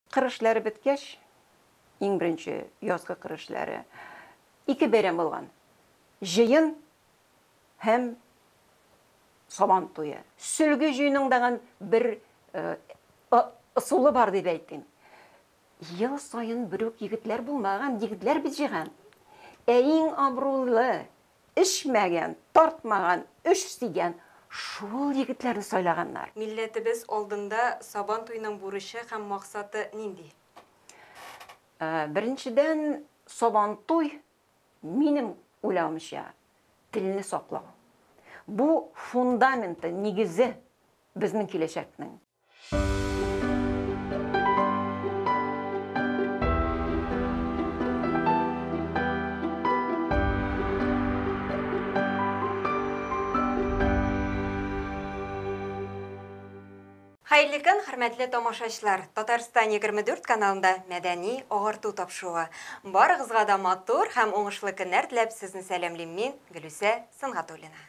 Кыр эшләре беткәч, иң беренче язгы кыр эшләре, ике бәйрәм булган. Җыен һәм Сабан туе. Сөлге җыюның дагын бер ысулы бар дип әйтим. Ел саен бер үк егетләр булмаган, егетләр бит җыйган. Ә иң абруйлы, Эчмәгән, тартмаган, эш сөйгән шул егетләрне сайлаганнар. Милләтебез алдында Сабан туеның бурычы һәм максаты нинди? Беренчедән, Сабантуй, минем уйлавымча, телне саклау. Бу фундаменты, нигезе безнең киләчәкнең. Хәерле көн, хөрмәтле тамашачылар! Татарстан 24 каналында мәдәни агарту тапшыруы. Барыгызга да матур һәм уңышлы көннәр теләп сезне сәламлим мин, Гөлүсә Сөнгатуллина.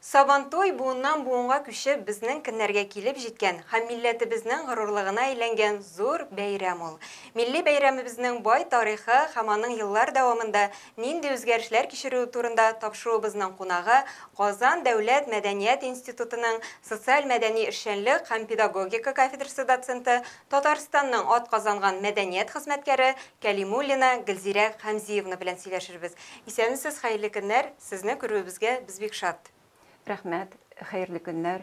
Сабантуй буыннан буынга күчеп безнең көннәргә килеп җиткән һәм милләтебезнең горурлыгына әйләнгән зур бәйрәм ул. Милли бәйрәмебезнең бай тарихы һәм аның еллар дәвамында нинди үзгәрешләр кичерүе турында тапшыруыбызның кунагы Казан дәүләт мәдәният институтының социаль-мәдәни эшчәнлек һәм педагогика кафедрасы доценты, Татарстанның атказанган мәдәният хезмәткәре Кәлимуллина Гөлзирә Хәмзиевна белән сөйләшербез. Исәнмесез, хәерле көннәр! Сезне күрүебезгә без бик шат. Рәхмәт, хәерле көннәр!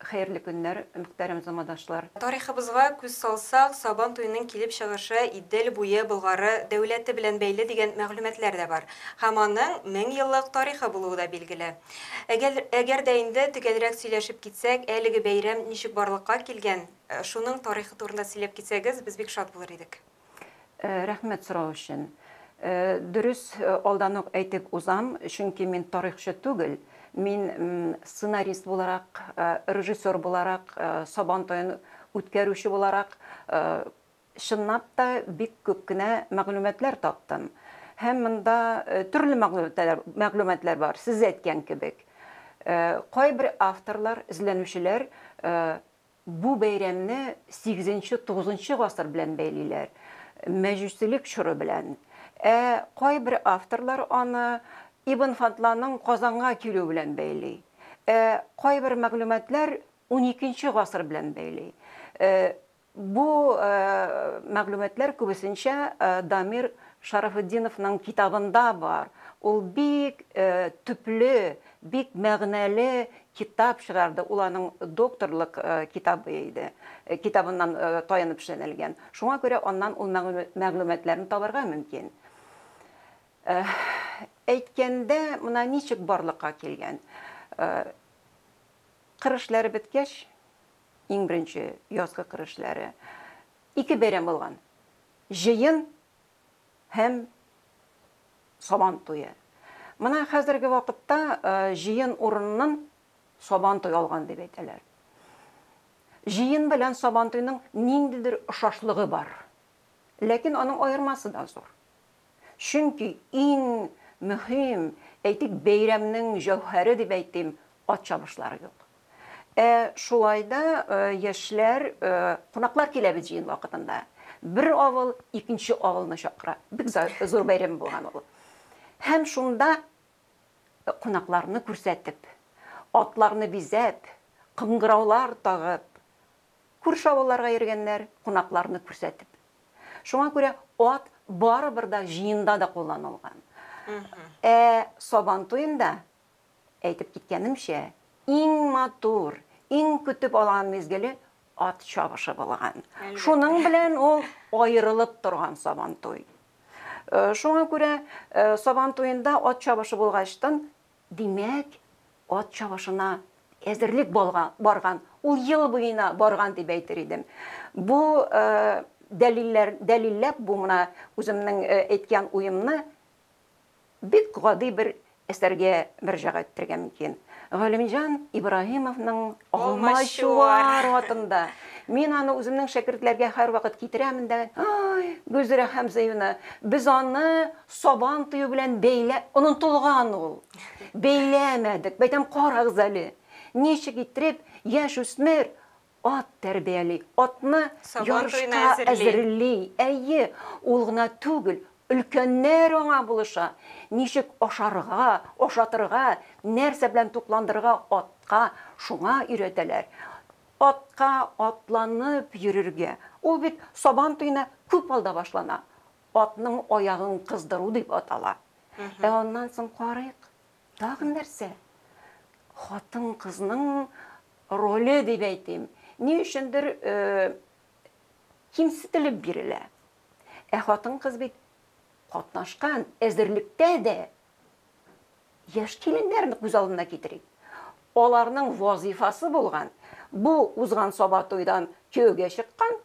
Хәерле көннәр, мөхтәрәм замандашлар! Тарихыбызга күз салсак, Сабан туеның килеп чыгышы Идел буе Болгары дәүләте белән бәйле дигән мәгълүматлар да бар. Һәм аның 1000 еллык тарихы булуы да билгеле. Әгәр, әгәр дә инде төгәлрәк сөйләшеп китсәк, әлеге бәйрәм ничек барлыкка килгән, шуның тарихы турында сөйләп китсәгез, без бик шат булыр идек. Рәхмәт сорау өчен. Дөрес, алдан ук әйтеп узам, чөнки мин тарихчы түгел. Мин сценарист буларак, режиссер буларак, Сабан туен үткәрүче буларак, чынлап та бик күп кенә мәгълүматлар таптым. Һәм монда төрле мәгълүматлар, мәгълүматлар бар, сез әйткән кебек. Кайбер авторлар, эзләнүчеләр бу бәйрәмне сигезенче-тугызынчы гасыр белән бәйлиләр, мәҗүсилек чоры белән. Ә кайбер авторлар аны Ибн Фадланың Казанга килүе белән бәйли. Ә кайбер мәгълүматлар уникенче гасыр белән бәйли. Бу мәгълүматлар күбесенчә Дамир Шарафетдиновның китабында бар. Ул бик төпле, бик мәгънәле китап чыгарды. Ул аның докторлык китабы иде. Китабыннан таянып эшләнелгән. Шуңа күрә аннан ул мәгълүматларны табарга мөмкин. Әйткәндә, менә ничек барлыкка килгән. Кыр эшләре беткәч, иң беренче язгы кыр эшләре, ике бәйрәм булган. Җыен һәм Сабан туе. Менә хәзерге вакытта җыен урынын Сабан туе алган дип әйтәләр. Җыен белән Сабан туеның ниндидер ошашлыгы бар. Ләкин аның аермасы да зур. Чөнки иң мөһим, әйтик, бәйрәмнең җәүһәре дип әйтим, ат чабышлары юк. Ә шулай да яшьләр, кунаклар килә бит җыен вакытында. Бер авыл икенче авылны чакыра. Бик зур бәйрәм булган ул. Һәм шунда кунакларны күрсәтеп, атларны бизәп, кыңгыраулар тагып, күрше авылларга йөргәннәр, кунакларны күрсәтеп. Шуңа күрә ат барыбер да җыенда да кулланылган. Ә Сабан туенда, әйтеп киткәнемчә, иң матур, иң көтеп алган мизгеле ат чабышы булган. Шуның белән ул аерылып торган Сабантуй. Шуңа күрә Сабан туенда ат чабышы булгачтын, димәк, ат чабышына әзерлек барган, ул ел буена барган дип әйтер идем. Бу дәлилләр, дәлилләп бу менә үземнең әйткән уемны бик гади бер әсәргә мөрәҗәгать итәргә мөмкин. Галимҗан Ибраһимовның Алмачуар атында. Мин аны үземнең шәкертләргә һәрвакыт китерәмен дә, ай, Гөлзирә Хәмзиевна, без аны Сабан туе белән бәйлә, онытылган ул. Бәйләмәдек. Бәйтәм, карагыз әле. Ничек иттереп яшүсмер ат тәрбияли, атны Сабан туена ярышка әзерли. әзерли. Әйе, ул гына түгел, өлкәннәр аңа булыша. Ничек ашарга, ашатырга, нәрсә белән тукландырырга атка, шуңа өйрәтәләр. Атка атланып йөрергә. Ул бит Сабан туена күп алда башлана. Атның аягын кыздыру дип атала. Ә аннан соң карыйк, тагын нәрсә? Хатын-кызның роле дип әйтим. Ни өчендер кимсетелеп бирелә. Ә хатын-кыз бит катнашкан әзерлектә дә яшь киленнәрне күз алдына китерик. Аларның вазифасы булган, бу узган Сабантуйдан кияүгә чыккан,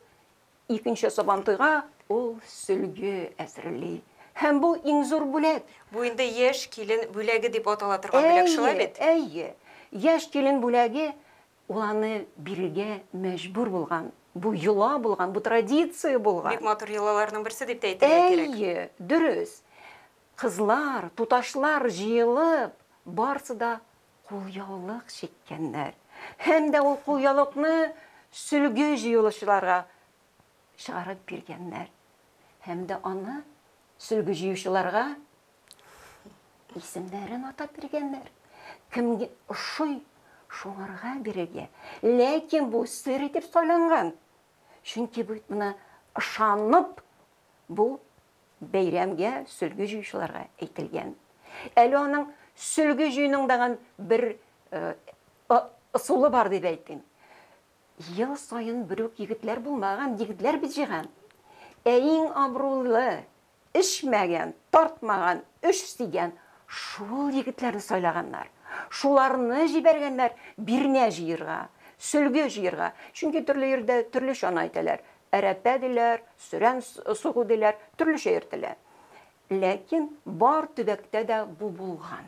икенче Сабантуйга ул сөлге әзерли. Һәм бу иң зур бүләк. Бу инде яшь килен бүләге дип атала торган бүләк, шулай бит? Әйе, әйе. Яшь килен бүләге, ул аны бирергә мәҗбүр булган. Бу йола булган, бу традиция булган. Бик матур йолаларның берсе дип тә әйтергә кирәк. Әйе, дөрес. Кызлар, туташлар җыелып, барсы да кулъяулык чиккәннәр. Һәм дә ул кулъяулыкны сөлге җыелучыларга чыгарып биргәннәр. Һәм дә аны сөлге җыючыларга исемнәрен атап биргәннәр. Кемгә ошый, шуңарга бирергә. Ләкин бу сер итеп сайланган. Чөнки бу моны ышанып, бу бәйрәмгә сөлге җыючыларга әйтелгән. Әле аның сөлге җыюның дагын бер ысулы бар дип әйтим. Ел саен бер үк егетләр булмаган, егетләр бит җыйган. Ә иң абруйлы, эчмәгән, тартмаган, эш сөйгән шул егетләрне сайлаганнар. Шуларны җибәргәннәр бирнә җыерга, сөлге җыерга. Чөнки төрле йирдә төрлечә аны әйтәләр. Әрәпә диләр, сөрән сугу диләр, төрлечә йөртелә. Ләкин бар төбәктә дә бу булган.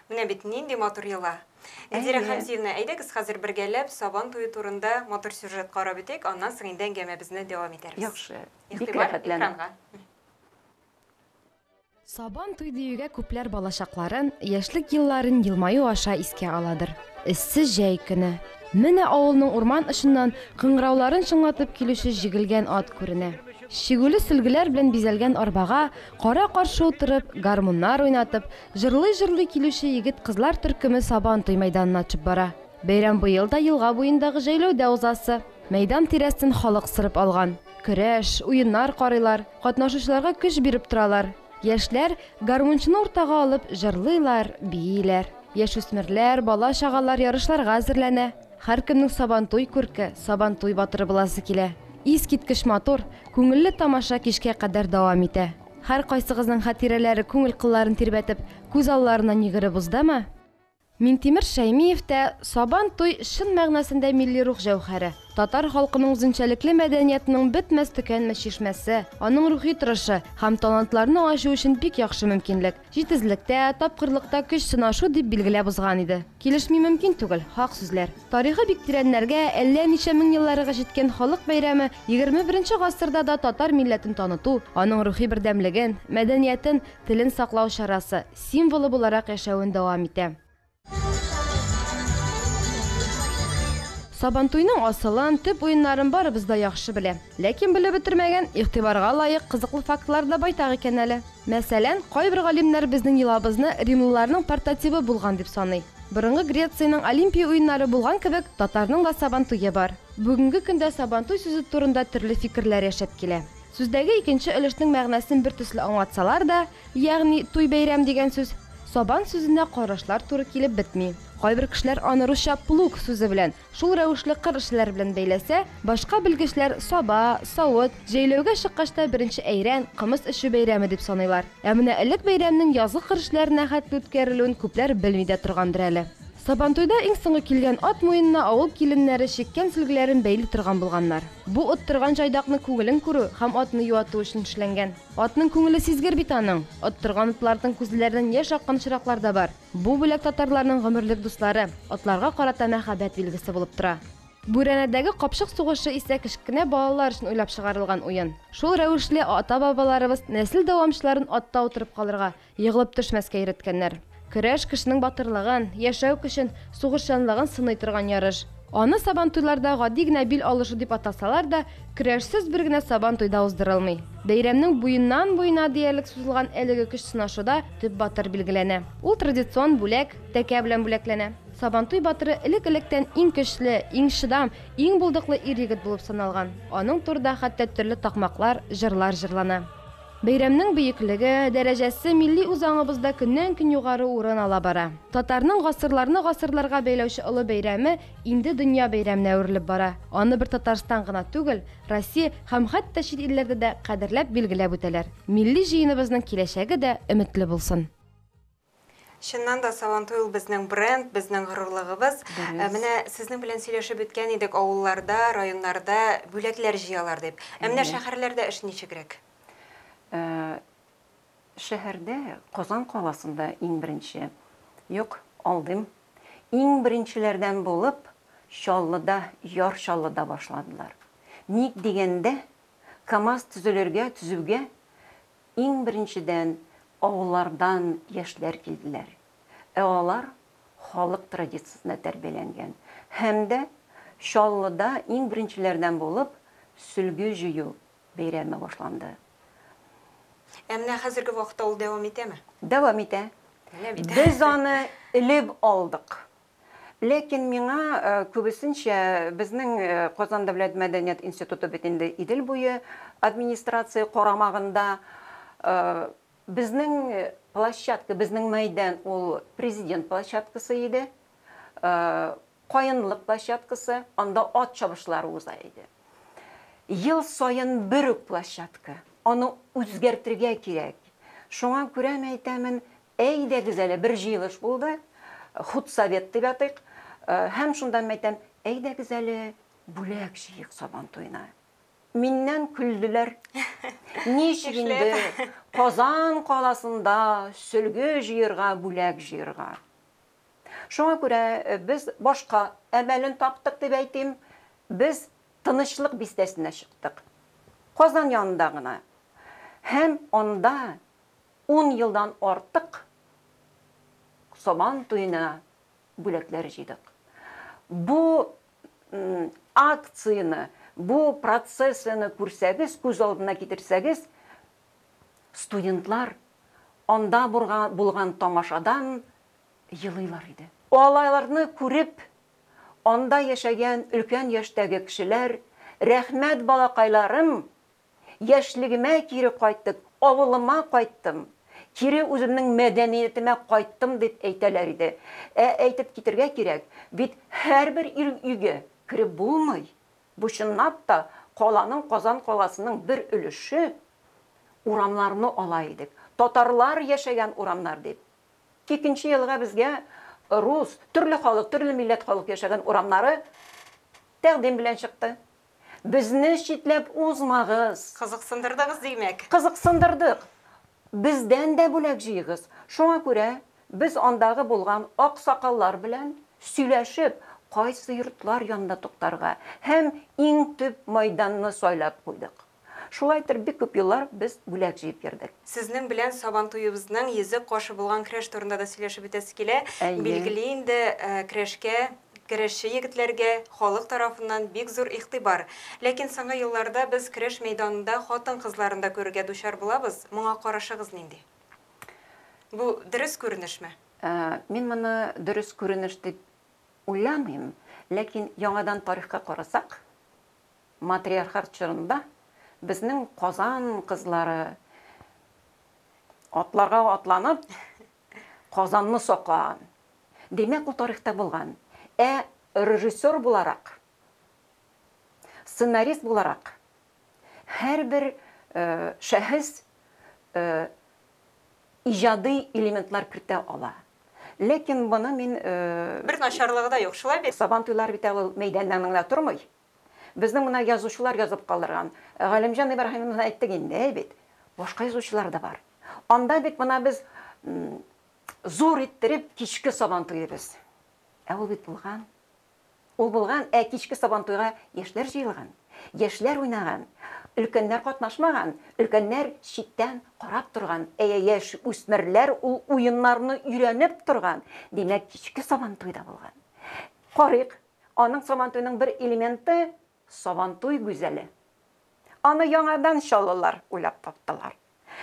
Менә бит нинди матур йола. Нәзирә Хәмзиевна, әйдәгез хәзер бергәләп Сабан туе турында матур сюжет карап үтик, аннан соң инде әңгәмәбезне дәвам итәрбез. Яхшы, бик рәхәтләнеп. Экранга. Сабан туй диюгә күпләр балачакларын, яшьлек елларын елмаю аша искә аладыр. Эссе җәй көне. Менә авылның урман очыннан кыңгырауларын чыңлатып килүче җигелгән ат күренә. Чигүле сөлгеләр белән бизәлгән арбага кара-каршы утырып, гармуннар уйнатып, җырлый-җырлый килүче егет-кызлар төркеме Сабан туй мәйданына төшеп бара. Бәйрәм быел да елга буендагы җәйләүдә узасы. Мәйдан тирәсен халык сырып алган. Көрәш, уеннар карыйлар, катнашучыларга көч биреп торалар. Яшьләр гармунчыны уртага алып җырлыйлар, бииләр. Яшүсмерләр, бала-чагалар ярышларга әзерләнә. Һәркемнең Сабантуй күрке, Сабантуй батыры буласы килә. Искиткеч матур, күңелле тамаша кичкә кадәр дәвам итә. Һәркайсыгызның хатирәләре күңел кылларын тирбәтеп, күз алларыннан йөгереп уздымы? Минтимер Шәймиев тә Сабан туй чын мәгънәсендә милли рух җәүһәре, татар халкының үзенчәлекле мәдәниятының бетмәс-төкәнмәс чишмәсе, аның рухи торышы һәм талантларны ачу өчен бик яхшы мөмкинлек, җитезлектә, тапкырлыкта көч сынашу дип билгеләп узган иде. Килешми мөмкин түгел, хак сүзләр. Тарихы бик тирәннәргә, әллә ничә мең елларга җиткән халык бәйрәме 21 гасырда да татар милләтен таныту, аның рухи бердәмлеген, мәдәниятен, телен саклау чарасы, символы буларак яшәвен дәвам итә. Сабантуйның асылын, төп уеннарын барыбыз да яхшы белә. Ләкин белеп бетермәгән, игътибарга лаек кызыклы фактлар да байтак икән әле. Мәсәлән, кайбер галимнәр безнең йолабызны римлыларның портативы булган дип саный. Борынгы Грециянең Олимпия уеннары булган кебек, татарның да Сабантуе бар. Бүгенге көндә Сабантуй сүзе турында төрле фикерләр яшәп килә. Сүздәге икенче өлешнең мәгънәсен бер төсле аңлатсалар да, ягъни туй бәйрәм дигән сүз, Сабан сүзенә карашлар туры килеп бетми. Кайбер кешеләр аны русча плуг сүзе белән, шул рәвешле кыр эшләре белән бәйләсә, башка белгечләр саба, савыт, җәйләүгә чыккач та беренче әйрән, кымыз эчү бәйрәме дип саныйлар. Ә менә элек бәйрәмнең язгы кыр эшләренә хәтле үткәрелүен күпләр белми дә торгандыр әле. Сабантуйда иң соңгы килгән ат муенына авыл киленнәре чиккән сөлгеләрен бәйли торган булганнар. Бу оттырган җайдакны күңелен күрү һәм атны юату өчен эшләнгән. Атның күңеле сизгер бит аның. Оттырган атларның күзләреннән яшь аккан очраклар да бар. Бу бүләк татарларның гомерлек дуслары, атларга карата мәхәббәт билгесе булып тора. Бүрәнәдәге капчык сугышы исә кечкенә балалар өчен уйлап чыгарылган уен. Шул рәвешле ата-бабаларыбыз нәсел дәвамчыларын атта утырып калырга, егылып төшмәскә өйрәткәннәр. Көрәш кешенең батырлыгын, яшәү көчен, сугышчанлыгын сыный торган ярыш. Аны Сабантуйларда гади генә бил алышу дип атасалар да, көрәшсез бер генә Сабантуй да уздырылмый. Бәйрәмнең буеннан-буена диярлек сузылган әлеге көч сынашуда төп батыр билгеләнә. Ул традицион бүләк, тәкә белән бүләкләнә. Сабантуй батыры элек-электән иң көчле, иң чыдам, иң булдыклы ир-егет булып саналган. Аның турыда хәтта төрле такмаклар, җырлар җырлана. Бәйрәмнең бөеклеге, дәрәҗәсе милли үзаңыбызда көннән-көн югары урын ала бара. Татарның гасырларны гасырларга бәйләүче олы бәйрәме инде дөнья бәйрәменә әверелеп бара. Аны бер Татарстан гына түгел, Россия һәм хәтта чит илләрдә дә кадерләп билгеләп үтәләр. Милли җыеныбызның киләчәге дә өметле булсын. Чыннан да Сабантуй ул безнең бренд, безнең горурлыгыбыз. Ә, менә сезнең белән сөйләшеп үткән идек, авылларда, районнарда бүләкләр җыялар дип. Ә менә шәһәрләрдә эш ничегрәк? Ә, шәһәрдә, Казан каласында иң беренче. Юк, алдыйм. Иң беренчеләрдән булып Чаллыда, Яр Чаллыда башладылар. Ник дигәндә, КАМАЗ төзелергә, төзүгә Иң беренчедән, авыллардан яшьләр килделәр. Ә алар халык традициясендә тәрбияләнгән. Һәм дә Чаллыда иң беренчеләрдән булып сөлге җыю бәйрәме башланды. Ә менә хәзерге вакытта ул дәвам итәме? Дәвам итә. Менә бит. Без аны элеп алдык. Ләкин миңа күбесенчә безнең Казан дәүләт мәдәният институты бит инде Идел буе администрация карамагында. Безнең площадка, безнең мәйдан ул президент площадкасы иде. Каенлык площадкасы, анда ат чабышлары уза иде. Ел саен бер үк площадка. Аны үзгәртергә кирәк. Шуңа күрә мин әйтәмен, Әйдәгез әле, бер җыелыш булды, худсовет дип атыйк, һәм шунда мин әйтәм, әйдәгез әле, бүләк җыйыйк Сабан туена. Миннән көлделәр. Ничек инде Казан каласында сөлге җыерга, бүләк җыерга? Шуңа күрә без башка әмәлен таптык дип әйтим. Без Тынычлык бистәсенә чыктык. Казан янында гына. Һәм анда Ун елдан артык Сабан туена бүләкләр җыйдык. Бу акцияне, бу процессияне күрсәгез, күз алдына китерсәгез, студентлар анда булган тамашадан елыйлар иде. Аларны күреп, анда яшәгән өлкән яшьтәге кешеләр, Рәхмәт, балакайларым, Яшьлегемә кире кайттык, авылыма кайттым, кире үземнең мәдәниятемә кайттым, дип әйтәләр иде. Ә әйтеп китергә кирәк, бит һәрбер ир өйгә кереп булмый. Бу чынлап та каланың, Казан каласының бер өлеше, урамнарны ала идек. Татарлар яшәгән урамнар дип. Икенче елга безгә рус, төрле халык, төрле милләт халык яшәгән урамнары тәкъдим белән чыкты. Безне читләп узмагыз. Кызыксындырдыгыз, димәк. Кызыксындырдык. Бездән дә бүләк җыегыз. Шуңа күрә без андагы булган аксакаллар белән сөйләшеп, кайсы йортлар янында туктарга һәм иң төп майданны сайлап куйдык. Шулай итеп, бик күп еллар без бүләк җыеп йөрдек. Сезнең белән Сабантуебызның йөзек кашы булган көрәш турында да сөйләшеп үтәсе килә. Әйе. Билгеле инде, көрәшкә, көрәшче егетләргә халык тарафыннан бик зур игътибар. Ләкин соңгы елларда без көрәш мәйданында хатын-кызларын да күрергә дучар булабыз. Моңа карашыгыз нинди? Бу дөрес күренешме? Мин моны дөрес күренеш дип уйламыйм. Ләкин яңадан тарихка карасак, матриархат чорында безнең Казан кызлары атларга атланып, Казанны саклаган. Димәк, ул тарихта булган. Ә режиссер буларак, сценарист буларак, һәрбер шәхес иҗади элементлар кертә ала. Ләкин моны мин... Бер начарлыгы да юк, шулай бит? Сабан туйлары бит әле ул мәйданнан гына тормый. Безнең менә язучылар язып калдырган. Галимҗан Ибраһимовны әйттек инде, әй бит. Башка язучылар да бар. Анда бит менә без зур иттереп кичке Сабан туе без. Ә ул бит булган. Ул булган, ә кичке Сабантуйга яшьләр җыелган, яшьләр уйнаган. Өлкәннәр катнашмаган, өлкәннәр читтән карап торган, ә яшь үсмерләр ул уеннарны өйрәнеп торган. Димәк, кичке Сабантуй да булган. Карыйк, аның Сабантуйның бер элементы Сабантуй гүзәле. Аны яңадан чаллылар уйлап таптылар.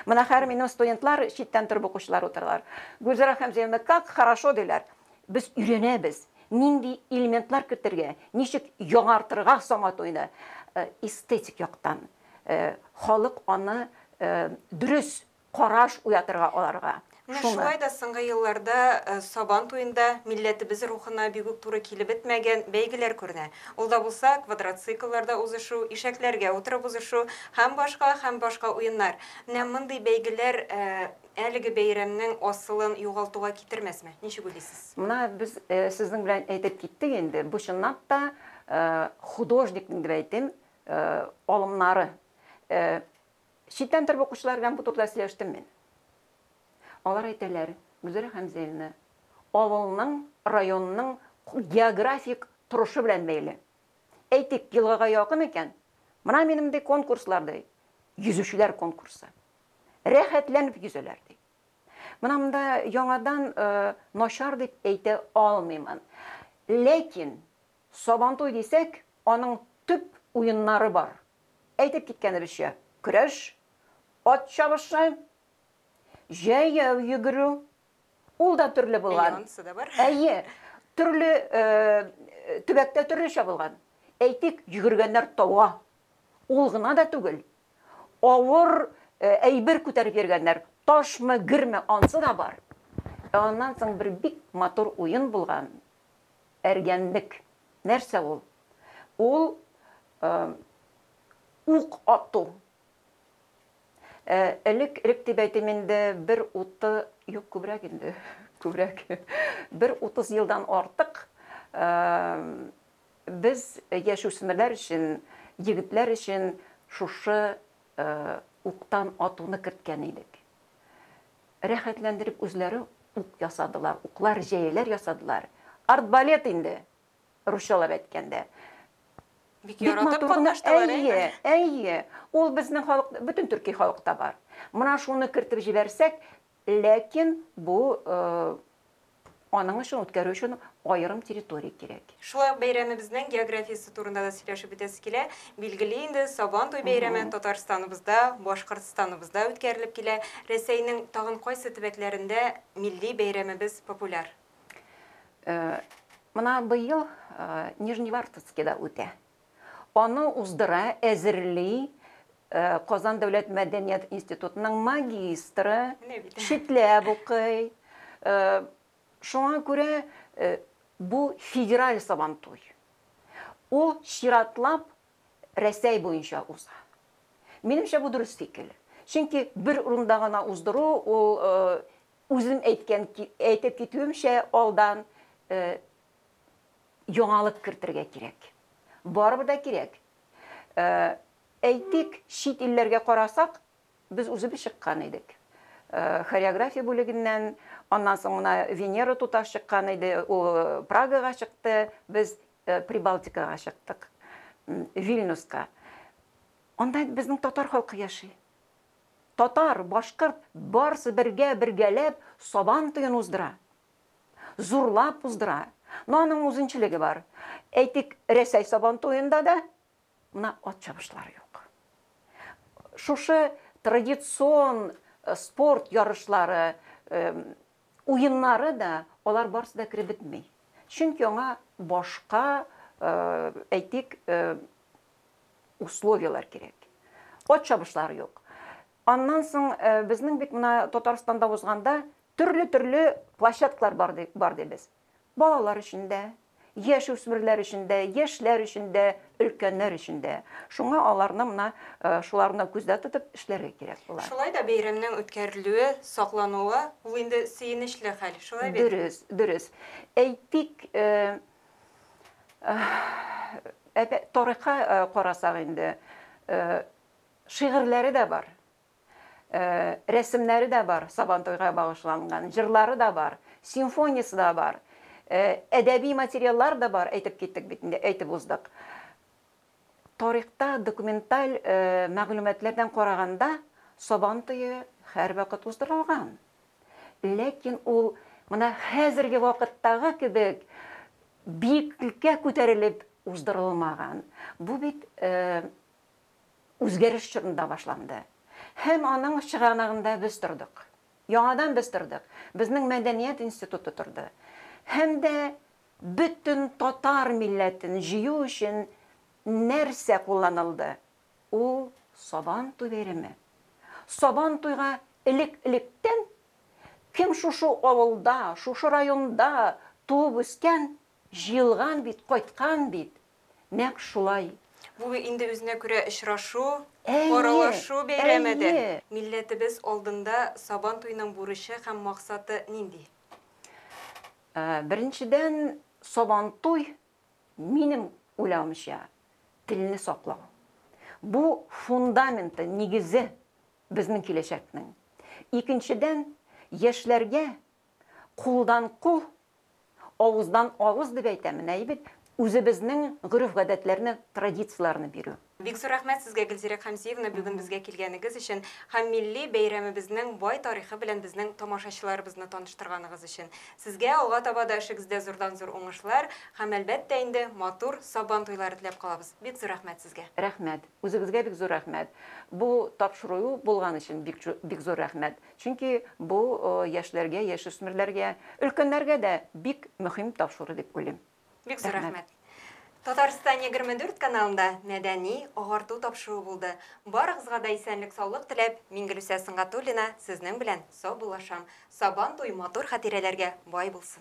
Менә хәер минем студентлар, читтән торып укучылар утыралар. Гүлзара Хәмзиевна, как хорошо, диләр. Без өйрәнәбез, нинди элементлар кертергә, ничек яңартырга Сабантуйны эстетик яктан. Халык аны дөрес караш уятырга аларга. Менә шулай да соңгы елларда Сабан туенда милләтебез рухына бик үк туры килеп бетмәгән бәйгеләр күренә. Ул да булса квадроциклларда узышу, ишәкләргә утырып узышу һәм башка һәм башка уеннар. Менә мондый бәйгеләр әлеге бәйрәмнең асылын югалтуга китермәсме? Ничек уйлыйсыз? Менә без сезнең белән әйтеп киттек инде, бу чынлап та художникның дип әйтим, алымнары. Читтән торып укучылар белән бу турыда сөйләштем мин. Алар әйтәләр, Гүзәл Хәмзәевна, авылның, районның географик торышы белән бәйле. Әйтик, елгага якын икән, менә минем ди конкурслар ди, йөзүчеләр конкурсы. Рәхәтләнеп йөзәләр ди. Менә монда яңадан начар дип әйтә алмыймын. Ләкин Сабантуй дисәк, аның төп уеннары бар. Әйтеп киткәнебезчә, көрәш, ат чабышы, җәяү йөгерү, ул да төрле булган. Әйе, анысы да бар. Әйе, төрле төбәктә төрлечә булган. Әйтик, йөгергәннәр тауга. Ул гына да түгел, авыр әйбер күтәреп йөргәннәр, ташмы, герме, ансы да бар. Ә аннан соң бер бик матур уен булган, әргәнлек. Нәрсә ул? Ул ук ату. Элек, элек дип әйтим инде, бер уты, юк, күбрәк инде, күбрәк. Бер 30 елдан артык без яшүсмерләр өчен, егетләр өчен шушы уктан атуны керткән идек. Рәхәтләндереп үзләре ук ясадылар, уклар, җәяләр ясадылар. Арт-балет инде, русчалап әйткәндә. Бик яратып катнаштылар, әйе. Әйе, ул безнең халык, бөтен төрки халыкта бар. Менә шуны кертеп җибәрсәк, ләкин бу аның өчен үткәрү өчен аерым территория кирәк. Шулай ук бәйрәмебезнең географиясе турында да сөйләшеп үтәсе килә. Билгеле инде, Сабан туй бәйрәме Татарстаныбызда, Башкортстаныбызда үткәрелеп килә. Рәсәйнең тагын кайсы төбәкләрендә милли бәйрәмебез популяр? Менә быел Нижневартовскида үтә. Аны уздыра, әзерли Казан дәүләт мәдәният институтының магистры, читләп укый. Шуңа күрә бу федераль Сабантуй. Ул чиратлап Рәсәй буенча уза. Минемчә, бу дөрес фикер. Чөнки бер урында гына уздыру, ул үзем әйткән, әйтеп китүемчә алдан яңалык кертергә кирәк. Барыбер дә кирәк. Әйтик, чит илләргә карасак, без үзебез чыккан идек. Хореография бүлегеннән, аннан соң менә Венера туташ чыккан иде, ул Прагага чыкты, без Прибалтикага чыктык, Вильнюска. Анда безнең татар халкы яши. Татар, башкорт барысы бергә бергәләп Сабан туен уздыра. Зурлап уздыра. Но аның үзенчелеге бар. Әйтик, Рәсәй Сабан туенда да менә ат чабышлары юк. Шушы традицион спорт ярышлары, уеннары да, алар барысы да кереп бетми. Чөнки аңа башка, әйтик, условияләр кирәк. Ат чабышлары юк. Аннан соң безнең бит менә Татарстанда узганда төрле-төрле площадкалар бар, бар дибез. Балалар өчен дә, яшь үсмерләр өчен дә, яшьләр өчен дә, өлкәннәр өчен дә. Шуңа аларны менә шуларны күздә тотып эшләргә кирәк була. Шулай да бәйрәмнең үткәрелүе, саклануы ул инде сөенечле хәл, шулай бит? Дөрес, дөрес. Әйтик, тарихка карасак инде, шигырьләре дә бар, рәсемнәре дә бар, Сабантуйга багышланган, җырлары да бар, симфониясе дә бар, әдәби материаллар да бар, әйтеп киттек бит инде, әйтеп уздык. Тарихта документаль мәгълүматлардан караганда, Сабан туе һәрвакыт уздырылган. Ләкин ул менә хәзерге вакыттагы кебек биеклеккә күтәрелеп уздырылмаган. Бу бит үзгәреш чорында башланды. Һәм аның чыганагында без тордык. Яңадан без тордык. Безнең мәдәният институты торды. Һәм дә бөтен татар милләтен җыю өчен нәрсә кулланылды? Ул Сабан туй бәйрәме. Сабан туйга элек-электән кем шушы авылда, шушы районда туып үскән, җыелган бит, кайткан бит. Нәкъ шулай. Бу инде үзенә күрә очрашу, аралашу бәйрәме дә. Милләтебез алдында Сабан туеның бурычы һәм максаты нинди? Беренчедән, Сабантуй, минем уйлавымча, телне саклау. Бу фундаменты, нигезе безнең киләчәкнең. Икенчедән, яшьләргә кулдан-кул, авыздан авыз дип әйтәм, менә бит үзебезнең гореф-гадәтләрне, традицияләрне бирү. Бик зур рәхмәт сезгә, Гөлзирә Хәмзиевна, бүген безгә килгәнегез өчен һәм милли бәйрәмебезнең бай тарихы белән безнең тамашачыларыбызны таныштырганыгыз өчен. Сезгә алга таба да эшегездә зурдан-зур уңышлар һәм, әлбәттә инде, матур Сабан туйлары теләп калабыз. Бик зур рәхмәт сезгә. Рәхмәт. Үзегезгә бик зур рәхмәт. Бу тапшыру булган өчен бик бик зур рәхмәт. Чөнки бу яшьләргә, яшүсмерләргә, өлкәннәргә дә бик мөһим тапшыру дип уйлыйм. Бик зур рәхмәт. Татарстан 24 каналында мәдәни агарту тапшыруы булды. Барыгызга да исәнлек-саулык теләп, мин Гөлүсә Сөнгатуллина сезнең белән саубуллашам. Сабан туй матур хатирәләргә бай булсын.